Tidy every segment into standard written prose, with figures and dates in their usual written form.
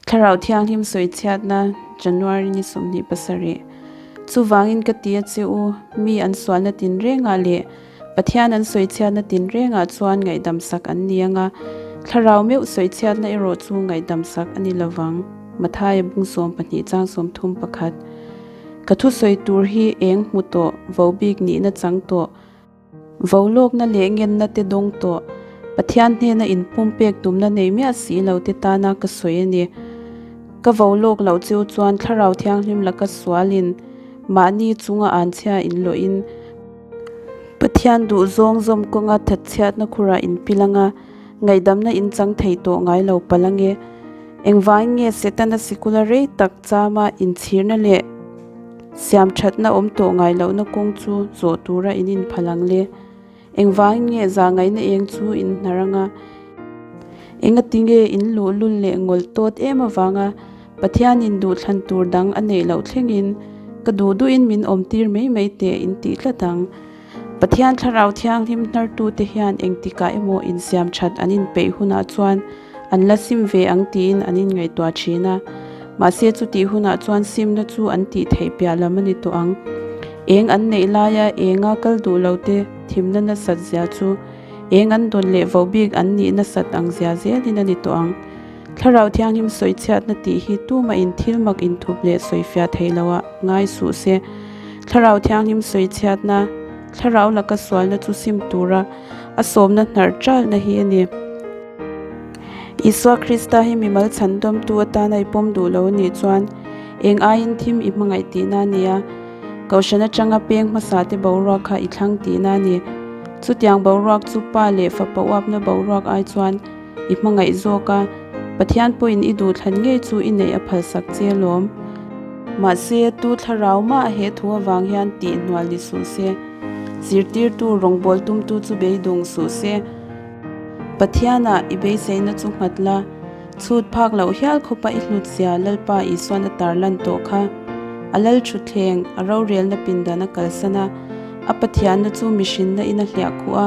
Thlarau Thianghlim sawichhiatna, January ni 27. Chuvangin ka ti a che u, mi an sualna tinrengah leh Pathian an sawichhiatna tinrengah chuan ngaihdamsak an ni anga, Thlarau meuh sawichhiatna erawh chu ngaihdamsak a ni lovang. Mathaia bung 12 chang 31. Ka thusawi tur hi eng hmu tawh, vobik nihna chang tawh, Volawkna leh ngenna te dawng tawh, Pathian hnena inpumpek tumna nei miah si lo te tana ka sawi a ni. Ka volawk loh cheu chuan Thlarau Thianghlim laka sualin mahni chunga anchhia inlawhin Pathian duhzawng zawm kawnga thatchhiatna khurah inpil anga ngaihdamna inchang thei tawh ngai lo palh ange. Engvangin nge Setana sikula rei tak chama inchhirna leh Siam thatna awm tawh ngai lohna kawng chu zawh tura in inphal ang le. Engvangin nge za ngaihna eng chu in hnar anga? Engati nge in luhlul leh ngawlh tawt em avanga Pathianin duhthlan tur dang a neih loh thlengin ka duh duhin min awmtir mai mai teh in tih tlat ang? Pathian Thlarau Thianghlim hnartute hian engtikah emaw insiam that an inpeih hunah chuan an la sim ve ang tiin an inngaihtuah thin a. Mahse chutih hunah chuan simna chu an tih theih piah lam a ni tawh ang. Eng an neih laia enga kal duh lote thimna nasat zia chu eng an dawn leh vo bik an nih nasat ang zia zelin a ni tawh ang. Thlarau Thianghlim sawichhiatna tih hi tumahin thil mak inthup leh sawifiah theih loah ngai suh se. Thlarau Thianghlim sawichhiatna, Thlarau laka sualna chu sim tura a sawmna hnarh ṭalna hi a ni. Isua Krista hi mimal chhandawmtu atana i pawm duh lo anih chuan eng aiin thim i hmangaih tihna a ni a, Kohhran atanga peng hmasate boruak kha i thlang tihna a ni. Chutiang boruak chu Pa leh Fapa uapna boruak ai chuan I hmangaih zawk a, Pathian pawhin i duhthlan ngei chu i neih a phalsak che alawm. Mahse, tu thlarau mah he thu avang hian tih hnual ni suh se. Zirtirtu rawngbâwl tumtu chu beidawng suh se. Pathianah i beiseina chu nghat la, chhut phak loh hial khawpa i hlutzia Lalpa Isuan a tarlan tawh kha. A lal thutthleng, a rorelna pindan a kalsan a, a Pathianna chu mihrinna in a hliah khuh a.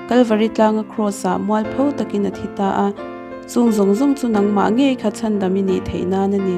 Kalvari tlanga Kraws-ah mualpho takin a thi ta a, chung zawng zawng chu nangmah ngei kha chhandam i nih theih nan a ni.